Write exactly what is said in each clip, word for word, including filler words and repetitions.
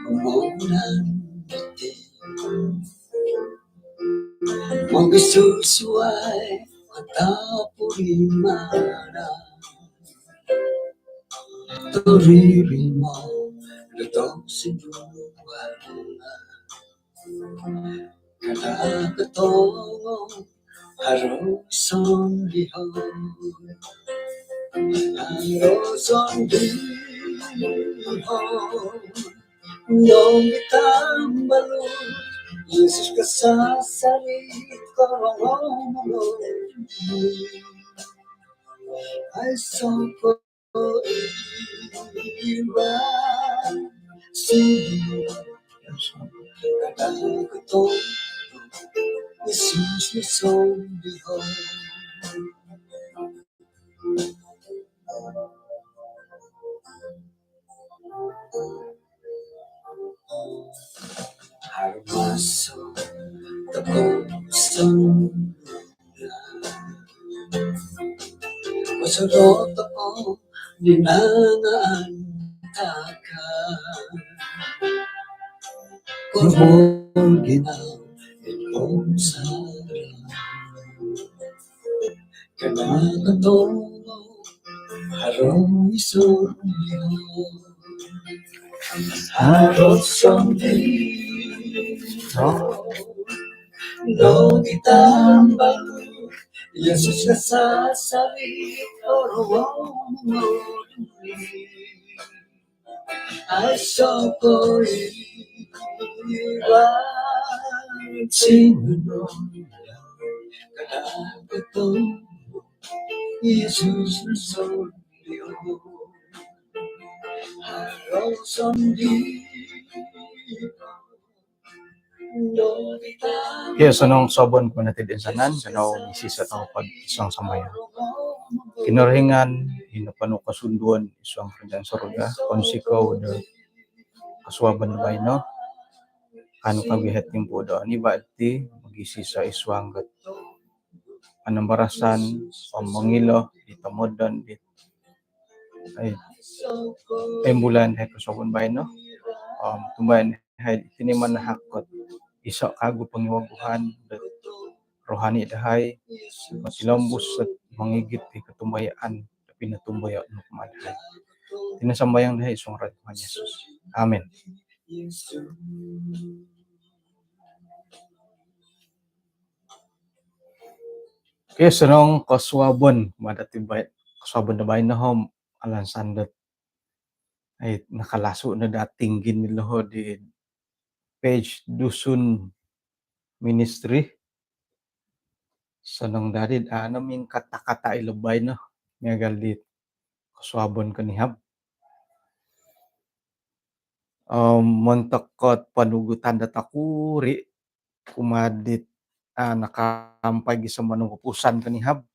Momunan dati mogisusuai mantad purimanan, toririmo do tosindualan. Kada kotongo haro sondihon, haro sondihon nogi tambalut. Yesus kasasari korongou. Aiso ko iba sini kada kotongo Yesus ni sondihon. Haro maso tokou sondihon, kosorou tokou di nangaantakan. Korongou ginau id pomusarahan. Kada kotongo haro sondihon, haro sondihon nogi tambalut. Yesus kasasari korongou. Aiso ko iba sini kada kotongo Yesus ni sondihon. Haro sondihon. Okey, osonong kosuabon kumaa dati toinsanan, kanou misiso tokou id suang sambayang. Kinorohingan i noponu kosunduan id suang kerajaan sorga, kounsikou do kosuabon do baino. Kaanu kawagu iti timpu do oniba diti mogisiso id suang dot panambarasan om mongilo di tomodon di ai, ai, bulan hai kosuabon baino. Om tumbayaan hai iti no manahak dot iso kawagu pongiwaguhan dot rohani dahai, motilombus dot mongigit di kotumbayaan do pinotumboyo nu kumaa dahai. Iti no sambayang dahai id suang ngaran Tuhan Yesus. Amin. Okey, osonong kosuabon kumaa dati bai-, kosuabon do baino om alansan dot ai, nakalasu no dati ginilo di page Dusun Ministry. Osonong dati, ah, mingkatakata ilo baino miagal di kosuabon konihab. Om montok dot ponugutan dot tokuri kumaa dit, ah, nakaampai gisom monongkopuson konihab,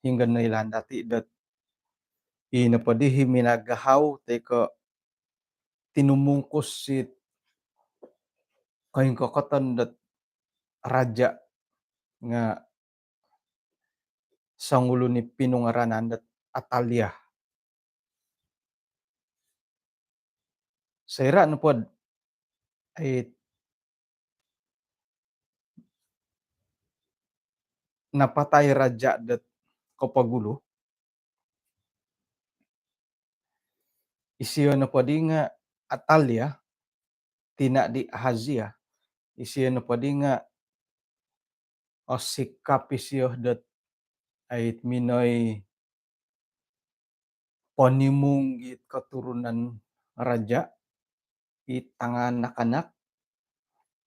hinggo noilaan dati dot i nopo dii minagahau toi ko tinumungkus dit koingkokoton dot raja nga songulun i pinungaranan dot Atalia. Soira nopo dot, ai, napatai raja dot kopogulu, isio nopo dii nga Atalia, tina di Ahazia, isio nopo dii nga osikap isio dot, ai, minoi ponimung dit koturunan raja, it tangaanak-anak,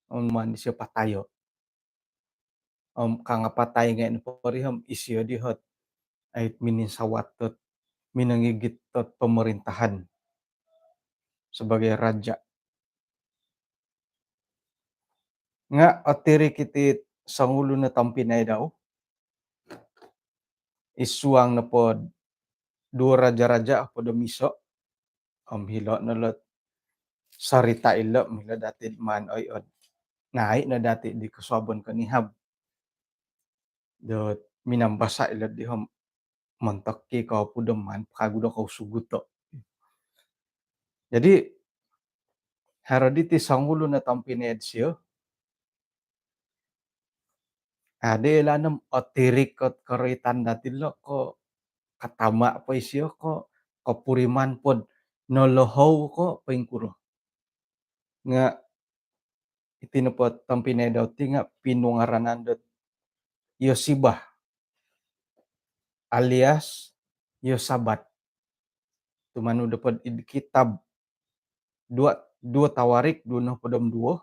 om maan disio patayo. Om kangapatai ngai nopo dii om isio dii ot, ai, mininsawat dot minongigit dot pemerintahan sebagai raja. Nga otirik iti songulun o tompinai dau id suang nopo duo raja-raja po do miso. Om hilo no lot sorita ilo milo dati maan oi od nai no dati di kosuabon konihab dot minambasa ilo dii om montok ki kou po do maan kagu do kou suguto. Jadi haro diti songulun o tompinai disio, adi lanom otirik ot koroitan dati lo ko katama po isio ko kopuriman pod nolohou ko poingkuro. Nga iti nopo tompinai dau ti nga pinungaranan dot Yosibah alias Yosabat. Tumanud nopo id kitab dua, dua Tawarik, dua nohopod om dua.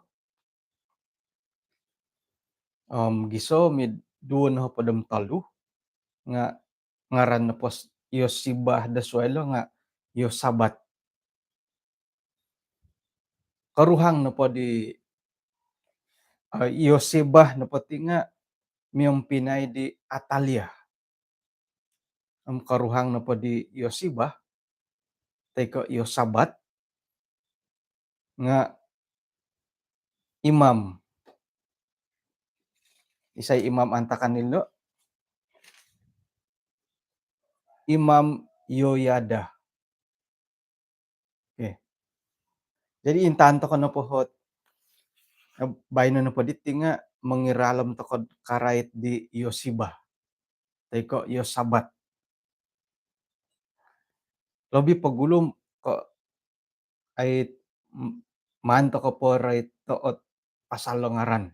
Om gisom id dua nohopod om tolu nga ngaran nopo Yosibah do suai lo nga Yosabat. Koruhang nopo di, eh, Yosibah nopo ti nga miompinai di Atalia. Om koruhang nopo di Yosibah toi ko Yosabat nga imam. Isai imam antakan dilo? Imam Yoyada. Okey. Jadi intangan tokou nopo ot, eh, baino nopo diti nga mongiralom tokou karait di Yosibah toi ko Yosabat. Lobi pogulu ko ai, m-, maan tokou po roito ot pasal do ngaran.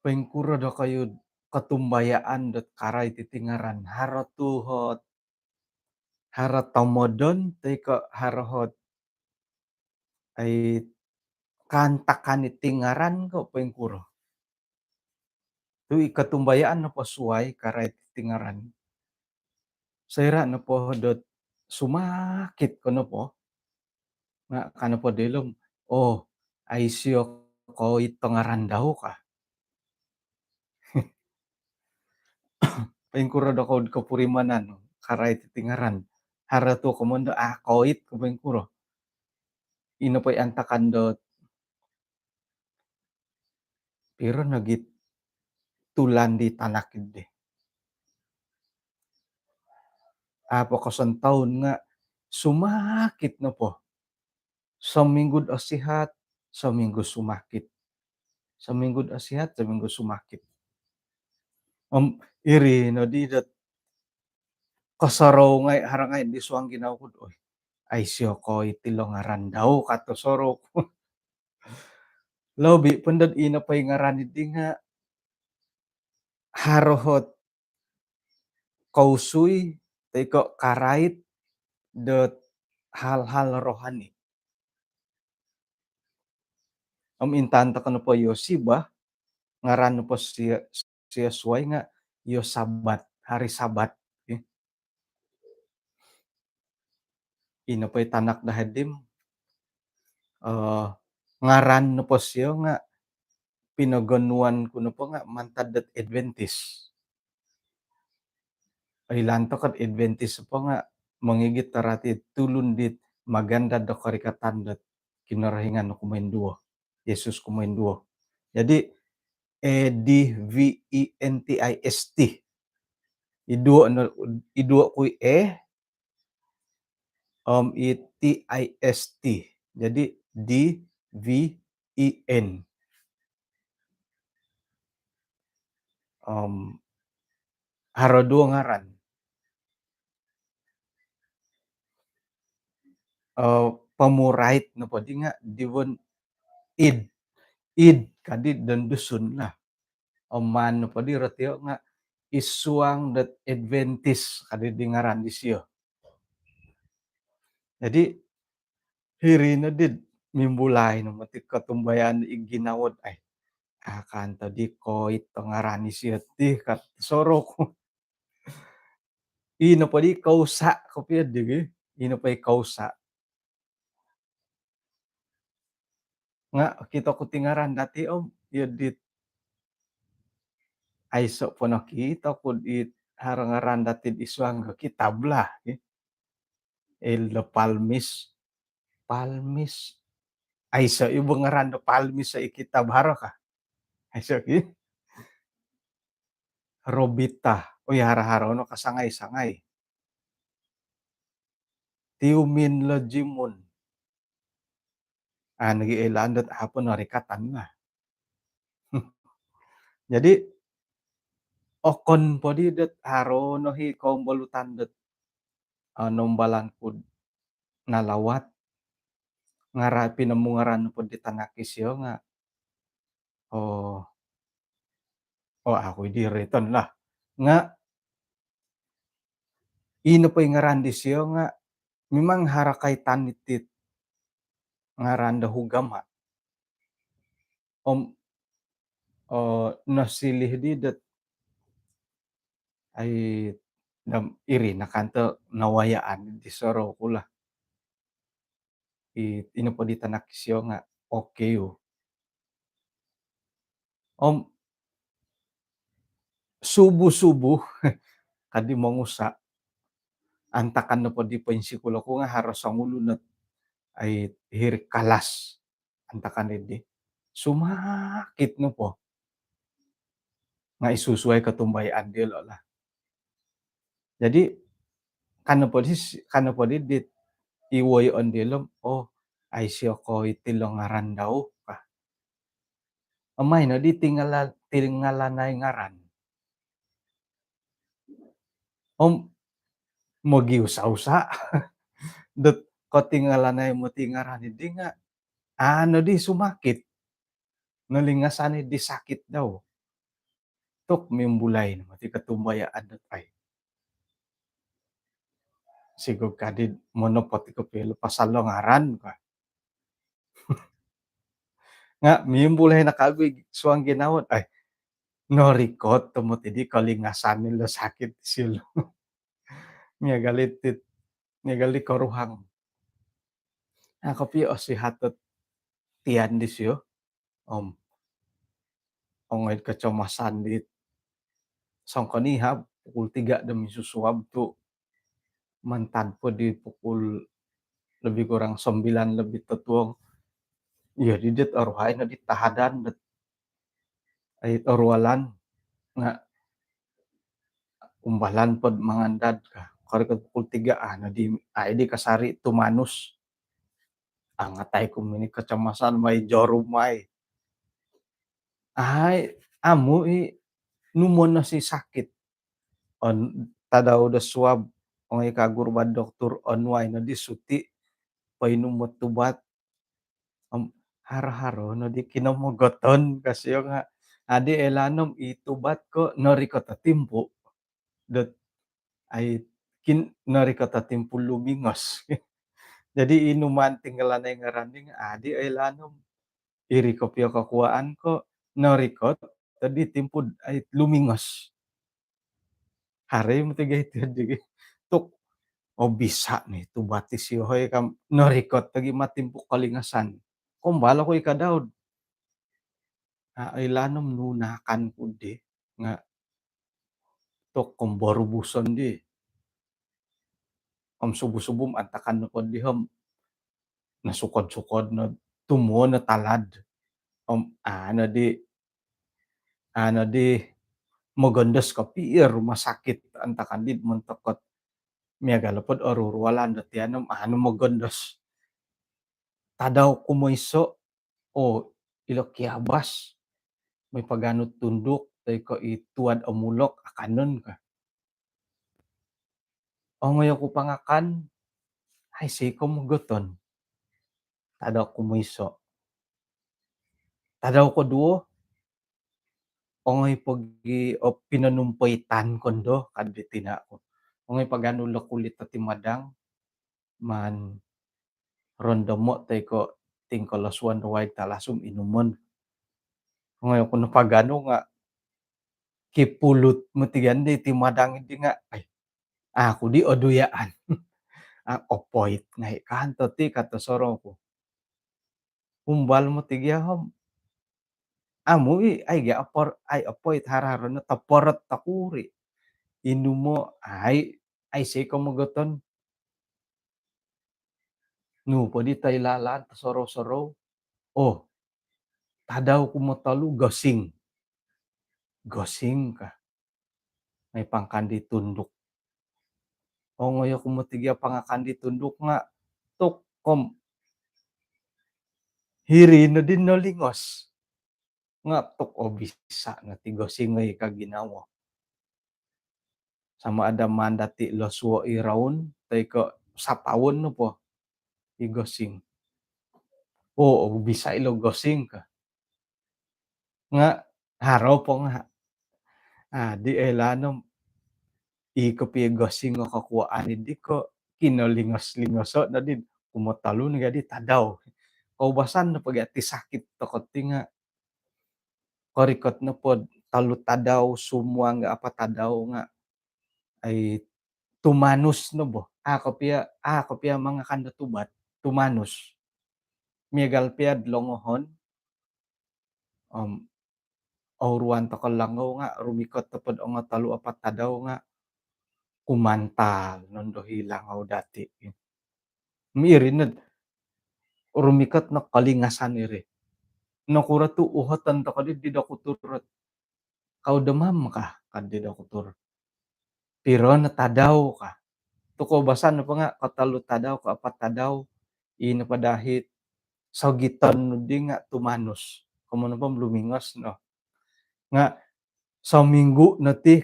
Poingkuro dokoyu kotumbayaan dot karait iti ngaran? Haro tu ot, haro tomodon toi ko haro ot ai kaantakan iti ngaran ko poingkuro? Tu i kotumbayaan nopo suai karait iti ngaran. Soira nopo dot sumakit ko nopo nga ka nopo dilo om, oh, ai isio koit o ngaran dau ka. Poingkuro dokoyu kopurimanan karait iti ngaran? Haro tu komoyon do, ah, koit ko poingkuro? Ino po i antakan dot piro nogi tulan di tanak di. Apo ko sontoun nga sumakit nopo. Sominggu do sihat, sominggu sumakit. Sominggu do sihat, sominggu sumakit. Om iri nodi dot kosorou ngai, haro ngai di suang ginawo ku, oi, ai isio koit ilo ngaran dau ka tosorou ku. Lobi po dot ino po i ngaran di nga haro ot kousui toi ko karait dot hal-hal rohani. Om intangan tokou nopo Yosibah, ngaran nopo sio, sio suai nga Yosabat, hari Sabat. Okey. Ino po i tanak dahai di om, eh, ngaran nopo sio nga pinogonuan ku nopo nga mantad dot Adventist. Oilaan tokou Adventist nopo nga mongigit arati tulun dit magandad do korikatan dot Kinorohingan kumoinduo, Yesus kumoinduo. Jadi A D V E N T I S T. Iduo no, iduo ku i A, om i T I S T. Jadi D V E N. Om haro duo ngaran. Eh, pomurait nopo di nga diwon id. Id kadi don Dusun lah. Om maan nopo di rotio nga id suang dot Adventist kadi di ngaran disio. Jadi hiri nodi mimbulai no moti kotumbayaan i ginawo dot, ai, akan tadi koit o ngaran disio ti ka tosorou ku. Ino po di kousa kopio di gi. Ino po i kousa. Nga okito ku ti ngaran dati om, iyo dit aiso po nokito ku dit haro ngaran dati id suang do kitab lah, eh. Elder Palmis. Palmis. Aiso i bo ngaran do Palmis i kitab, haro ka? Aiso ki. Robita. Oh ya, haro-haro no kasangai-sangai. Tiumin Lojimun. Anu gi ilaan dot apo norikatan lah. Jadi okon po di dot haro no hi kombolutan dot, eh, nombalan ku nalawat. Ngara pinomungaran po di tanak isio nga, oh, oh, aku di riton lah. Nga ino po i ngaran disio nga memang haro kaitan iti ngaran do hugama. Om, oh, nosilih di dot ai dam iri nakanto nawayaan di sorou ku lah. I, ino po di tanak isio nga, okay u. Om subuh-subuh kadi mongusa, antakan nopo di poinsikul oku nga haro songulun ot ai hiri kalas antakan di sumakit nopo. Nga isusuai kotumbayaan diolo lah. Jadi kano po di, kano po di dit iwoyoon diolo, oh, ai sio ko iti lo ngaran dau ka. Amai no di tingala-, tingalanai ngaran. Om mogiusa-usa dot kotingalanai moti ngaran di nga, anu di sumakit. Nolingasan i di sakit dau. Tok mimbulai no moti kotumbayaan dot ai. Sigog kadi monopot i kopio pasal lo ngaran ka. Nga mimbulai no kagu i suang ginawo dot ai. Norikot tomod i di kolingasan i lo sakit silo. Miagal i tit, miagal i koruhang. Nah, kopio osihat dot tian disio. Om ongoi kecemasan di songkonihab pukul tiga do minsusuab tu mantad po di pukul lebih kurang sembilan lebih totuong. Iyo di dit oruhai no di tahadan dot ai orualan nga umbalan pod mangandad ka. Korikot pukul tiga, ah, no di, ai di kasari tumanus. Angatai ku mini kecemasan mai jorum mai. Ai, amu i numon no si sakit. On tadau do suab, ongoi kagu ba doktor, onuai no di suti, poinum o tubat. Om haro-haro no di kinomogoton ka sio nga, adi oilaan om i tubat ko norikot o timpu. Dot ai kin norikot o timpu lumingos. Jadi inuman tinggalan ai ngaran di nga adi oilaan om iri kopio kokuaan ko norikot di timpu ai lumingos. Hari mati gai ti di tuk, oh, bisa ni tubat isio hoi kam norikot lagi mati timpu kolingasan. Kombalo ko ika Daud. Ah, oilaan om nunakan ku di nga tok komborubuson di. Om subuh-subuh antakan nopo di om nasukod-sukod no tumuo no talad. Om anu di, anu di mogondos kopio rumah sakit antakan di montok ot miagal opod orurualan do tian om anu mogondos. Tadau kumoiso, oh, ilo kiabas, moi paganu tunduk toi ko i tuad omulok akanon ka. Ongoi oku pangakan, ai siko mogoton. Tadau kumoiso. Tadau koduo, ongoi pogi, oh, pinonumpoitan kondo kadi tina ku. Ongoi paganu lo kulit oti madang, maan rondomo toi ko tingkolosuan do waig talasum inumon. Ongoi oku no paganu nga kipulut mati gandi ti madang di nga, ai, aku di oduyaan. Ah, opoit ngai kanto ti kato sorou ku. Umbal mati gia om amu i, ai gia opor, ai opoit haro-haro no toporot tokuri. Inumo, ai, ai siko mogoton. Nu po di toilaan tosorou-sorou. Oh, tadau kumotolu gosing. Gosing ka. Moi pangkan di tunduk. Ongoi oku moti gia pangakan di tunduk nga' tuk kom hiri no di nolingos. Nga' tuk obisa' no ti gosing oi ka ginawo. Sama ada maan dati' losuo' i raun toi ko' sapawon nopo i gosing. Oo, obisa' ilo gosing ka. Nga' haro po nga' adi' oilaan om i kopio gosing o kokuwaan iddi ko' kinolingos-lingoso' noddi, kumotolu no gadi tadau. Koubasan nopo gia ti sakit toko' ti nga' korikot nopod tolu tadau, sumuang ga' apat tadau nga' ai tumanus no bo. A' kopio, a' kopio mangakan dot ubat, tumanus. Miagal pio'd longohon, om ouruan toko' langou nga' rumikot topod ongo tolu apat tadau nga' kumantal nondo hi langou dati'. Iri nod rumikot no kolingasan iri. Nokuro tu' uhoton toko' di, di dokutur, "Kau demam kah?" ka di dokutur. "Piro no tadau?" ka. Tu' koubasan nopo nga' kotolu tadau, kaapat tadau, ino po daa hi sogiton noddi nga' tumanus. Komoyon nopo lumingos no. Nga' sominggu' no ti,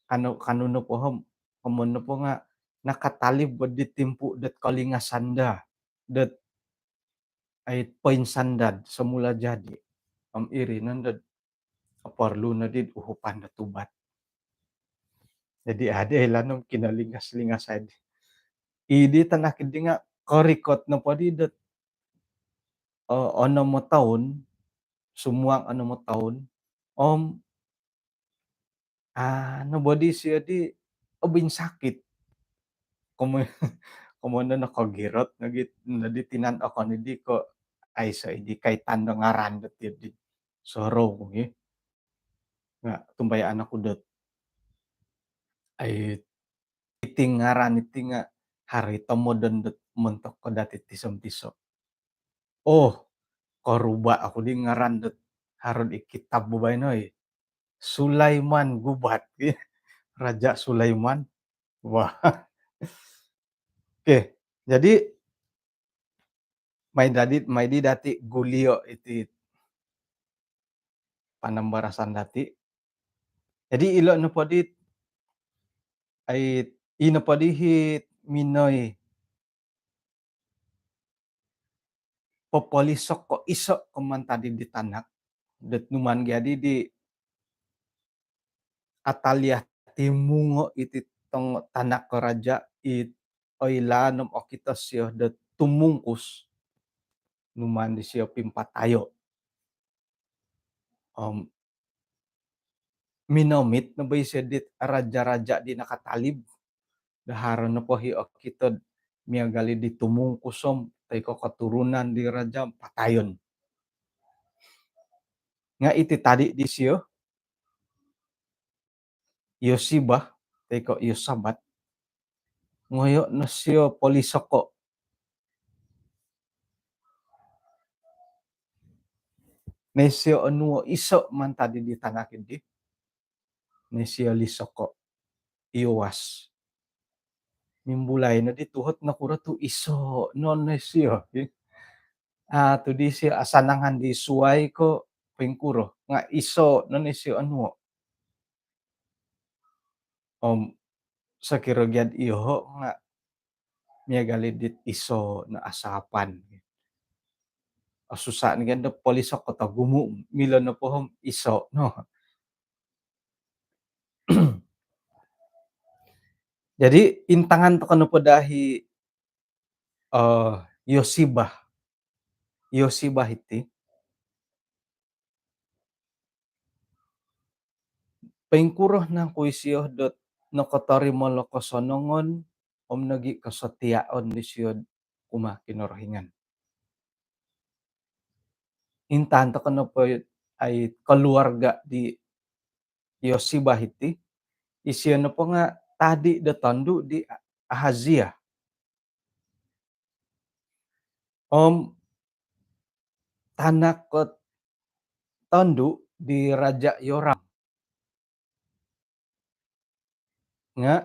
kanu, kanu nopo om, komoyon nopo nga' nakatalib bo di timpu' dot kolingasan daa, dot ai poinsandad, semula jadi. Om iri nondod oporlu noddi'd uhupan dot ubat. Jadi adi' oilaan om kinolingas-lingas ai di. Idi tanak iddi nga' korikot nopo di dot, o, onom o toun, sumuang onom o toun, om a' no bo di sio di obinsakit. Komo, komoyon no nokogirot nogi noddi tinan okon iddi ko' aiso' iddi kaitan do ngaran dot iyo di sorou ku ngi. Nga' tumbayaan oku dot ai iti ngaran iti nga' haro i tomodon dot montok ko dati' tiso-tiso. Oh, koruba' oku di ngaran dot haro'd i kitab bo baino i. Sulaiman Gubat. Raja Sulaiman. Wah. Okey, jadi mai dadi, mai di dati' gulio' iti panambarasan dati'. Jadi ilo' nopo di, ai, ino po di hi minoi popolisok ko' iso' ko mantad di tanak dot numan gia di, di Atalia timungo' iti tong tanak raja' i oilaan om okito sio dot tumungkus, numan disio pimpatayo'. Om minomit no bo isio dit raja-raja di nakatalib. Do haro nopo hi okito'd miagal i di tumungkus om toi ko' koturunan di raja' patayon. Nga' iti tadi' disio, Yosiba toi ko' Yosabat, ngoyo' no sio polisoko'. Nai sio onuo' iso' mantad di tanak iddi, nai sio lisoko', Yoas. Mimbulai no di tuhot nokuro tu' iso' no nai sio. A' tu' di sio asanangan di suwai ko' poingkuro, nga' iso' no nai sio onuo'. Om sokiro gia'd iyoho' nga' miagal i dit iso' no asapan. Osusa' ni kan do polisoko' togumu', milo nopo om iso' no. Jadi intangan toko' nopo daa hi, eh, Yosiba. Yosiba hiti. Poingkuro nangku isio dot nokotorimo lo kosonongon om nogi' kosotiaon disio kumaa Kinorohingan. Intangan toko' nopo ai keluarga di Yosiba hiti, isio nopo nga' tadi' do tondu' di Ahazia. Om tanak ko tondu' di Raja' Yoram. Nga'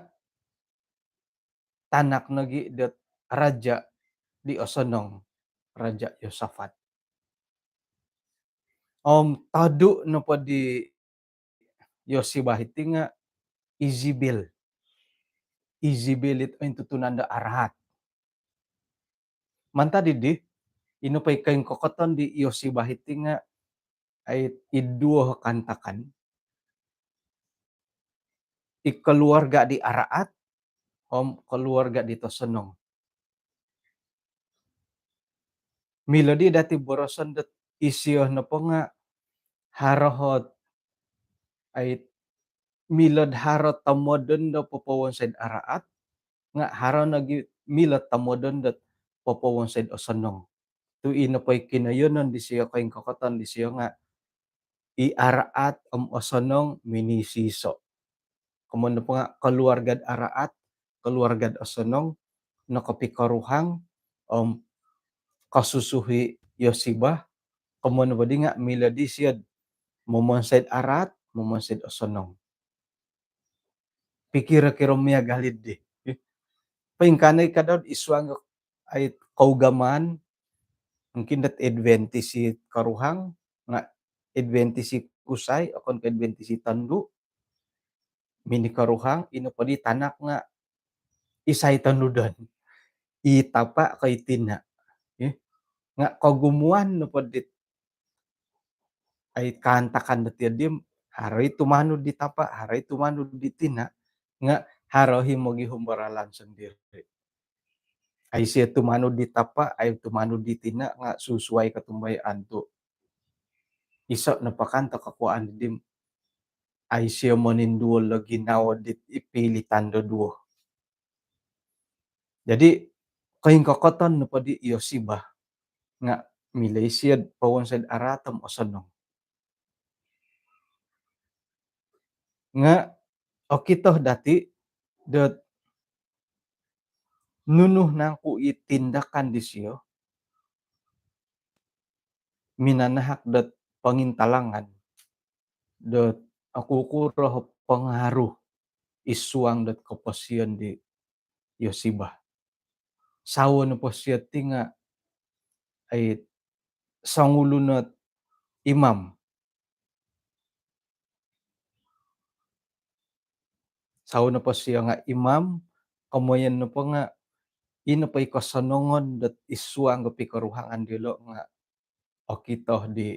tanak nogi dot raja di osonong, Raja Yosafat. Om todu nopo di Yosibah iti nga Izebel. Izebel it ointutunan do araat. Mantad dii, ino po i koingkokoton di Yosibah iti nga ai, id duo kaantakan, i keluarga di araat om keluarga di tosonong. Milo di dati boroson dot isio nopo nga haro ot, ai, milo haro tomodon do popowonsoi'd araat, nga haro nogi milo tomodon dot popowonsoi'd osonong. Tu ino po i kinoyonon disio, koingkokoton disio nga i araat om osonong minisiso. Komoyon nopo nga keluarga'd araat, keluarga'd osonong nokopikoruhang om kosusu i Yosibah. Komoyon nopo di nga milo disio'd momonsoi'd araat, momonsoi'd osonong. Pikiro-kiro miagal dii. Poingkaa no i kadau id suang, ai, kougamaan, mungkin dot Adventist i koruhang, nga Adventist i kusai, okon ko Adventist i tondu, minikoruhang, ino po di tanak nga isai tonudon, i tapa ko i tina. Eh, nga kogumuan nopo dit, ai, kaantakan dot iri dii, haro i tumanud di tapa, haro i tumanud di tina, nga haro i mogihum do ralan sondiri. Ai isio tumanud di tapa, ai tumanud di tina, nga susuai kotumbayaan tu iso nopo kan toko kokuaan dii, ai isio moninduol do ginawo dit ipilitan do duo. Jadi, koingkokoton nopo di Yosibah nga milo isio'd powonsoi'd araat om osonong. Nga okito dati dot nunu nangku i tindakan disio minanahak dot pongintalangan dot okukuro o pengaruh id suang dot koposion di Yosibah. Sawo nopo sio ti nga, ai, songulun ot imam. Sawo nopo sio nga imam, komoyon nopo nga ino po i kosonongon dot id suang do pikoruhangan diolo nga okito di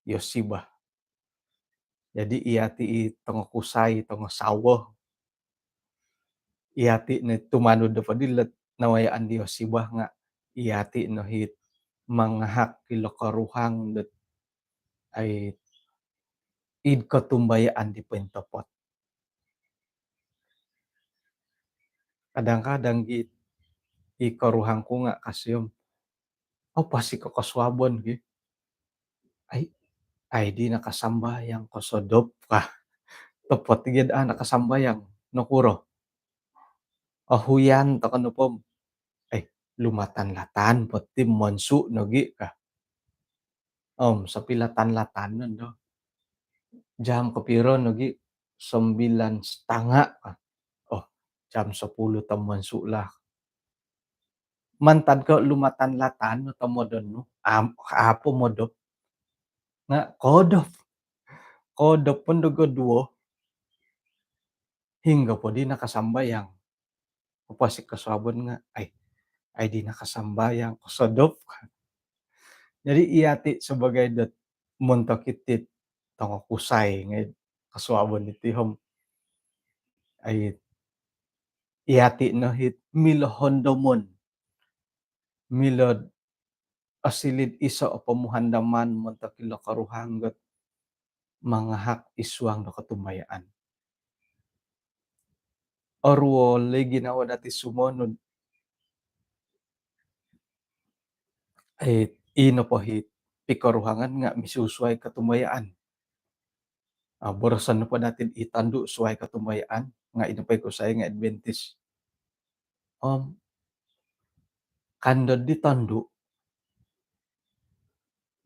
Yosibah. Jadi, iyati i tongo kusai, tongo sawo, iyati no tumanud nopo dilo nawayaan di Yosibah nga iyati no it mangahak ilo koruhang dot, ai, id kotumbayaan di pointopot. Kadang-kadang gi i koruhang ku nga kasiom, opasi ko kosuabon gi. Ai, ai di nakasambayang kosodop ka. Topot gi daa nakasambayang, nokuro? Ohuyan toko nopo om, ai, lumatan-latan po ti monsu nogi ka. Om sopilatan-latan nondo. Jam kopiro nogi? Sembilan setengah. Oh, jam sepuluh tomon sulah. Mantad ko lumatan-latan no tomodon nu, am, apo modop? Nga kodop. Kodop pun dogo duo. Hinggo po di nakasambayang. Opasi kosuabon nga, ai, ai di nakasambayang, kosodop. Jadi, iyati sebagai dot montok iti tongo kusai ngai kosuabon iti om, ai, iyati no it milo hondomon, milo osiliu iso o pomuhandaman montok ilo koruhang dot mangahak id suang do kotumbayaan. Oruol i ginawo dati sumonud. Eh, ino po it pikoruhangan nga misusuai kotumbayaan. Ah, boroson nopo dati i tondu suai kotumbayaan, nga ino po i kusai nga Adventist. Om kando di tondu,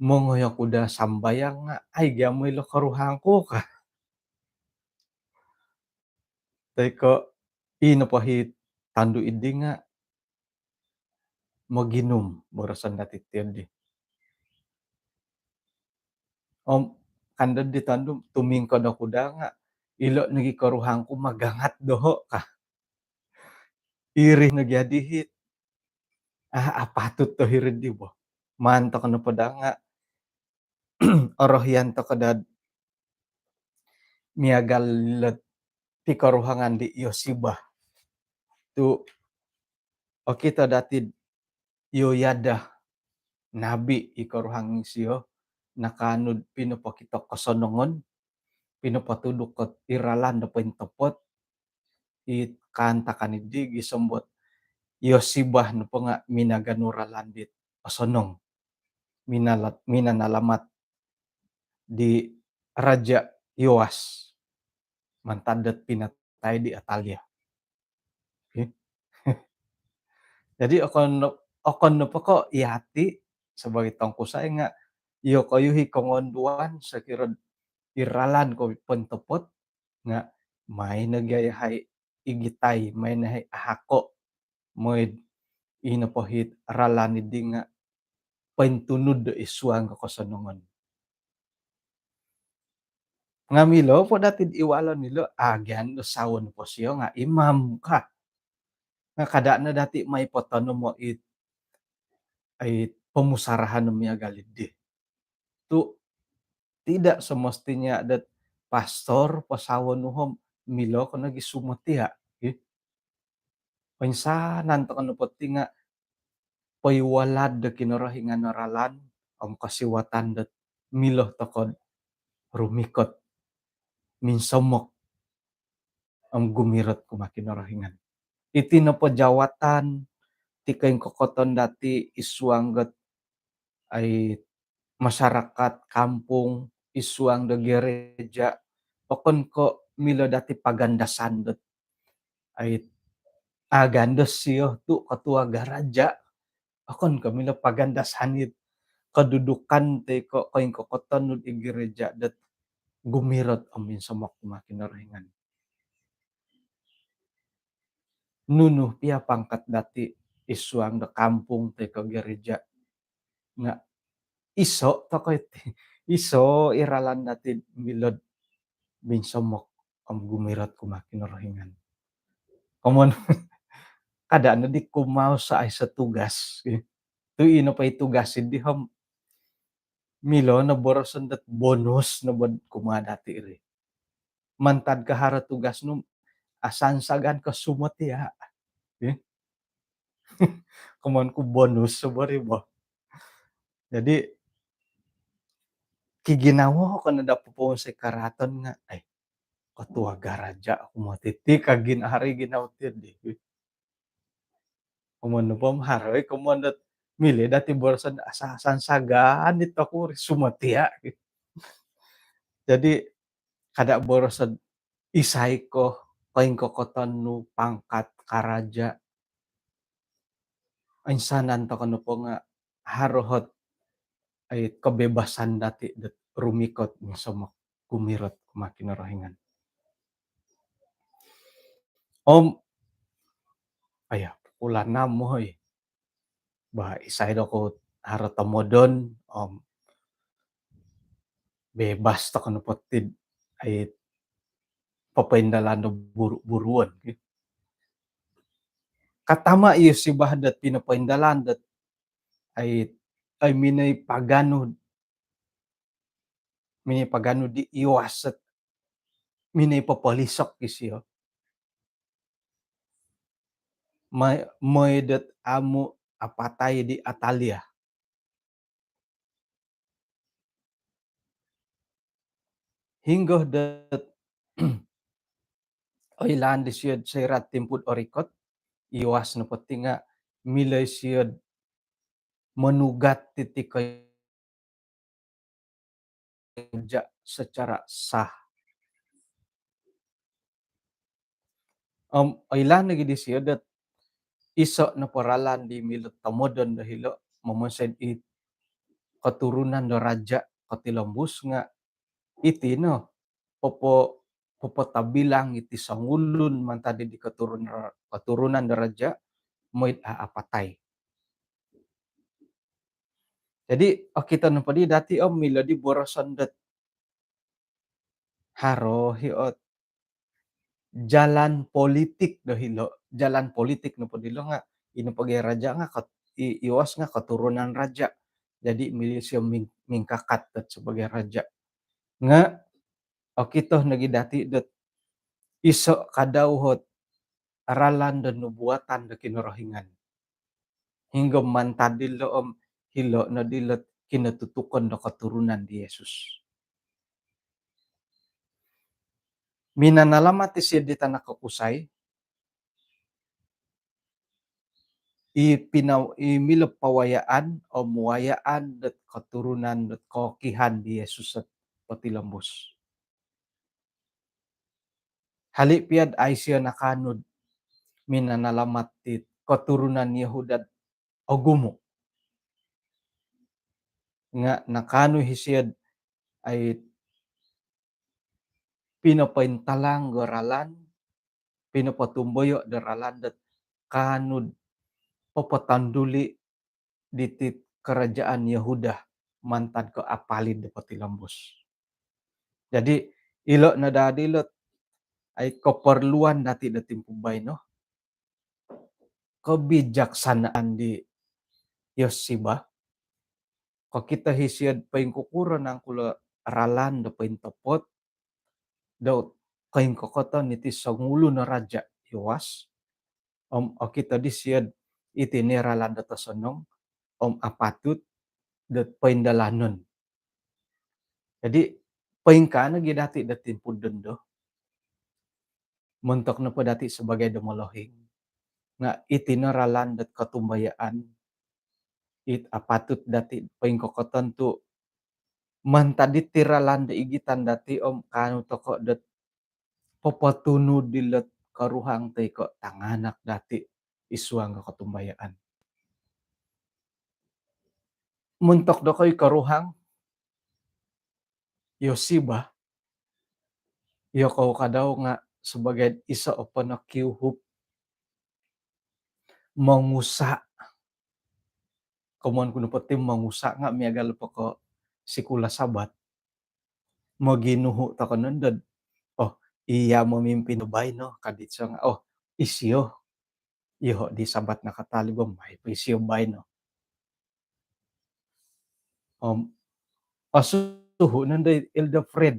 mongoi oku daa sambayang nga ai gia milo koruhang ku ka. Toi ko ino po it tondu' iddi nga' moginum, boroson dati' tiyo di. Om kando di tondu', tumingkod oku daa nga' ilo' nogi' koruhang ku magangat doho' ka. Iri nogi' adi hit. Ah, apatut do hiri di bo. Maan toko nopo daa nga' orohian toko daa miagal ilot pikoruhangan di Yosibah. Tu' okito dati'd Yoyada nabi i koruhang isio, nakaanu'd pinopokito kosonongon, pinopotuduk ot i ralan do pointopot, i kaantakan iddi gisom dot Yosibah nopo nga' minaganu ralan dit osonong, minalat-, minanalamat di Raja' Yoas mantad dot pinatai di Atalia. Okey. Jadi okon, okon nopo ko' iyati' sabaagi tongkusai nga' iyokoyu i kongonduan sokiro i ralan ko pointopot nga' maan nogi' iyahai igitai, maan iyahai ahako', moi'd ino po hit ralan iddi nga' pointunud do id suang do kosonongon. Nga' milo po dati'd iwalon ilo', agian do sawo nopo sio nga' imam ka. Nga' kada' no dati' mai potonomo it, it pomusarahan miagal iddi. Tu' tidak semestinya dot pastor po sawo nu om milo ko nogi' sumotia', ih. Oinsanan toko nopo ti nga' poiwalad do Kinorohingan o ralan om kosiwatan dot milo toko'd rumikot, minsomok om gumirot kumaa Kinorohingan. Iti nopo jawatan ti koingkokoton dati' id suang dot ai masyarakat kampung, id suang do gereja, okon ko' milo dati' pagandasan dot ai agandos sio tu' ketua gereja, okon ko' milo pagandasan it kedudukan toi ko' koingkokoton nu'd id gereja dot gumirot om minsomok kumaa Kinorohingan. Nunu pia pangkat dati' id suang do kampung toi ko' gereja nga' iso' toko iti, iso' i ralan dati'd milo'd minsomok om gumirot kumaa Kinorohingan. Komoyon kada' noddi kumaus aiso tugas. Tu' ino po i tugas iddi om milo no boroson dot bonus no bo kumaa dati' ri. Mantad ko haro tugas nu, asansagan ko sumotia'. Ih. Komoyon ku bonus bo ri bo. Jadi kiginawo ko no daa popowonsoi karaaton nga', ai, ketua gereja oku moti ti ka gin- haro i ginawo ti di. Komoyon nopo om haro i komoyon dot milo dati' boroson asa-, asansagan it oku ri sumotia'. Jadi kada' boroson isai ko, koingkokoton nu, pangkat, karaja'. Oinsanan toko nopo nga' haro ot ai kebebasan dati' dot rumikot minsomok gumirot kumaa Kinorohingan. Om, aya, pukul anam, oi. Bah, isai do ko haro tomodon, om bebas toko nopo ti'd ai papaindalan do buru-buruon, ki. Katama' i Yosibah dot pinopoindalan dot ai, ai minoi paganu, minoi paganu di Yoas ot minoi popolisok isio. Mai, moi dot amu' apatai di Atalia. Hinggo dot oilaan disio'd soira'd timpu'd orikot, i Yoas nopo ti nga' milo isio'd monugat iti ko- kerja secara sah. Om oilaan nogi disio dot iso' nopo ralan di milo tomodon do hilo' momonsoi i keturunan do raja' kotilombus nga' iti no popo-, popotobilang iti songulun mantad di koturun-, koturunan do raja' moi'd a' apatai. Jadi' okito nopo di dati' om milo di boroson dot haro hi ot jalan politik do hilo'. Jalan politik nopo dilo nga' ino pogi raja' nga' kot-, i-, Yoas nga' koturunan raja'. Jadi' milo isio ming-, mingkakat dot sabagai raja'. Nga' okito nogi dati' dot iso' kadau ot ralan do nubuatan do Kinorohingan. Hinggo mantad dilo' om hilo' no dilo' kinotutukon do koturunan di Yesus. Minanalamat isio di tanak kokusai, i pina-, i milo pawayaan om wayaan dot koturunan dot kookihan di Yesus dot potilombus. Hali' piya'd a' isio nakaanu'd minanalamat dit koturunan Yohuda dot ogumu'. Nga' nakaanu hi isio'd ai pinopointalang do ralan, pinopotumboyo' do ralan dot kaanu'd popotonduli' diti'd karajaan Yohuda mantad ko' apalid do potilombus. Jadi' ilo' no daa dilo' ai koporluan dati' do timpu baino, kebijaksanaan di Yosiba. Kokito hi isio'd poingkukuro nangku lo ralan do pointopot do koingkokoton iti songulun o raja' Yoas. Om okito di isio'd iti ni ralan dot osonong om apatut dot poindalanon. Jadi' poingkaa nogi dati' dot timpu dondo, montok nopo dati' sabagai do molohing nga' iti no ralan dot kotumbayaan it apatut dati' poingkokoton tu' mantad iti ralan do igitan dati' om kaanu toko' dot popotunud dilo't koruhang toi ko' tanganak dati' id suang do kotumbayaan. Montok dokoyu koruhang, Yosiba, iyokou kadau nga' sabagai iso' o ponokiuhup mongusa'. Komoyon ku nopo ti mongusa' nga' miagal po ko' sikul Sabat. Moginuhu' toko' nondo, oh, iya mamimpin baino, ka dit iso nga', oh, isio. Iyoho' di Sabat nakatalib om ai po isio baino. Om osuhu' nondo i Elder Fred.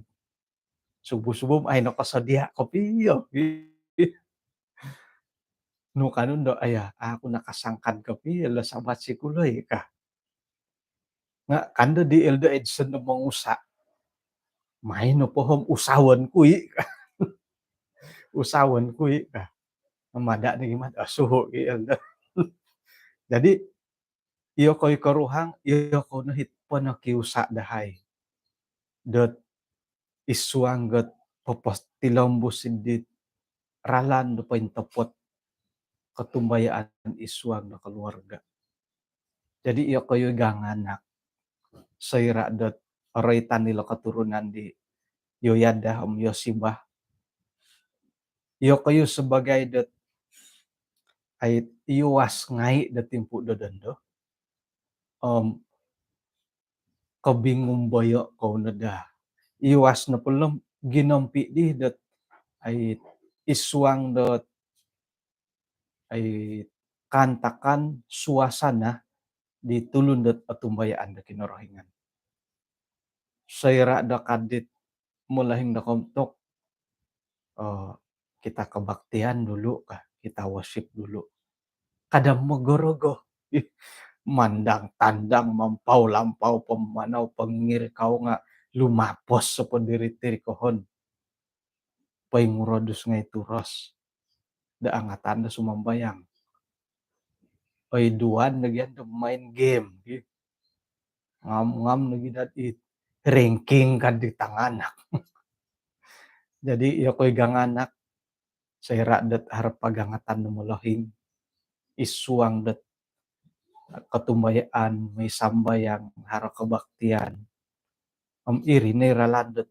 Subuh-subuh om ai nokosodia' kopio. Nu kanu ndo, aya, aku nakasangkad kopio lo Sabat sikul oi, ka. Nga' kando di Elder Edson do mongusa', main nopo om usaon ku i', ka. Usaon ku i', ka. Mada' nogi mat, osuhu' i' Elder. Jadi' iyokou i koruhang, iyokou no it ponokiusa' dahai dot id suang dot popotilombus dit ralan do pointopot kotumbayaan id suang do koluarga'. Jadi' iyokoyu i ganganak, soira' dot oroitan ilo koturunan di Yoyada om Yosiba, iyokoyu sabagai dot ai Yoas ngai' do timpu do dondo om kobingumboyo' kou no daa. Yoas nopo lo ginompi' di dot ai id suang dot ai kaantakan suasana di tulun dot otumbayaan do Kinorohingan. Soira' do kadit molohing do kontok, oh, kita kebaktian dulu, ka, kita worship dulu. Kada mogorogo. Ih, mandang-tandang, mampau-lampau, pamanau, pangingirikau nga' lumapos po diri-diri kohon. Poingurodus ngai' turos do angatan do sumambayang. Oiduan nogi' do main game. Ngam-ngam nogi' dot i ranking ka di tanganak. Jadi' iyokou i ganganak, soira' dot haro pagangatan do molohing id suang dot kotumbayaan, moi sambayang, haro kebaktian. Om iri no i ralan dot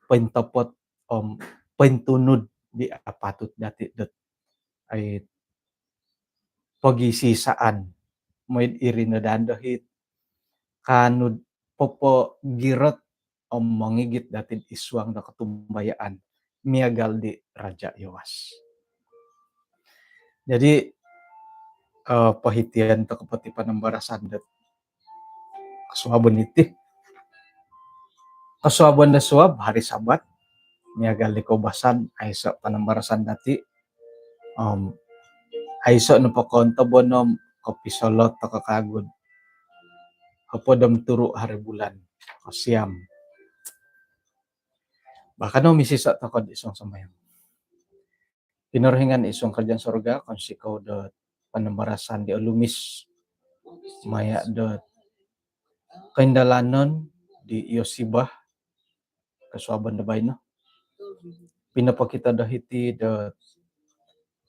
pointopot om pointunud di apatut dati dot ai pogisisaan. Mooi do iri no daa do hiti kaanu do popogirot om mongigit dati id suang do kotumbayaan miagal di Raja Yoas. Jadi, eh, pohitian tokou po ti panambarasan dot kosuabon iti. Kosuabon do suab, hari Sabat, miagal di koubasan, aiso panambarasan dati. Om aiso nopo koontobon om kopisolot tokou kagu do hopod om turu hari bulan kosiam. Bahkan om isiso tokou id suang sambayang. Kinorohingan id suang kerajaan sorga, kounsikou do panambarasan di olumis maya do koindalanon di Yosibah kosuabon do baino. Pinopokito do hiti do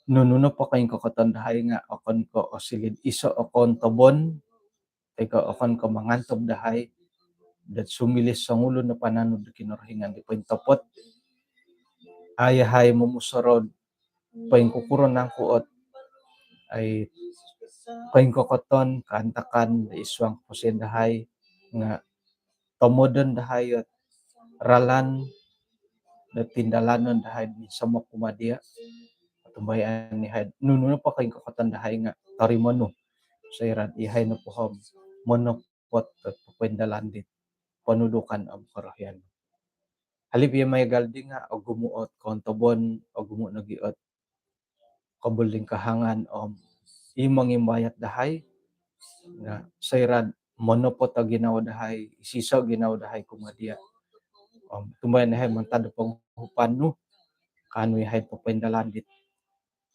nunu nopo koingkokoton dahai nga okon ko osiliu do iso o koontobon toi ko okon ko mangantob dahai dot sumiliu songulun o pananud do Kinorohingan di pointopot. Ai yahai momusorou do poingkukuro nangku ot ai koingkokoton, kaantakan id suang koposion dahai nga tomodon dahai ot ralan do tindalanon dahai minsomok kumaa dia. Otumbayaan yahai nunu nopo koingkokoton dahai nga torimo nu. Soira do yahai nopo om monopot do popoindalan di ponudukan om korohian. Hali pia miagal di nga ogumu ot koontobon, ogumu nogi ot kobolingkahangan om i mongimbayat dahai nga soira do monopot o ginawo dahai, isiso ginawo dahai kumaa dia. Om tumbayaan yahai mantad do ponguhupan nu, kaanu yahai popoindalan di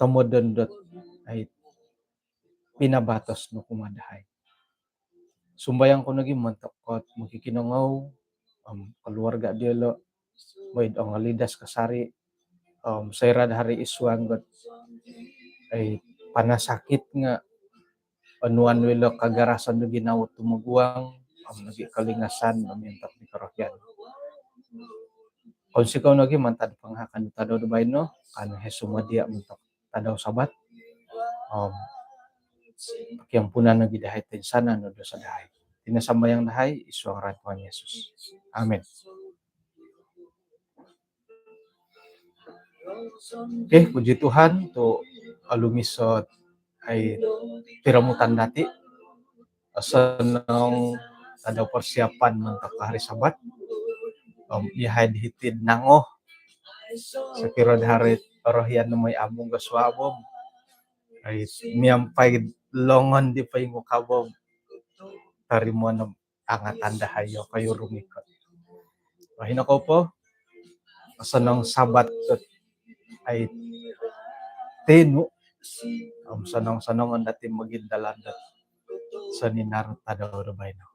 tomodon dot ai pinabatos nu kumaa dahai. Sumbayang ku nogi montok ot mokikinongou om keluarga diolo, mooi do ongolidas kasari om soira do haro id suang dot ai panasakit nga onuan wilo kagarasan do ginawo tumoguang om nogi kolingasan om montok di korohian. Kounsikou nogi mantad pangahakan tadau do baino, kaanu yahai sumadia montok tadau Sabat om pokiampunan nogi dahai toinsanan o dosa dahai. Iti no sambayang dahai id suang ngaran Tuhan Yesus. Amin. Okey, puji Tuhan tu olumis ot ai piromutan dati. Osonong tadau persiapan montok hari Sabat. Om yahai do hiti do nongo sokiro do haro orohian do mooi amung kosuabon om ai miampai longon di poingukab om torimo no angatan dahai iyokoyu rumikot. Baino kou po, osonong Sabat dot ai tinu om sonong-sonongon dati mogindalan dot soninar tadau do baino.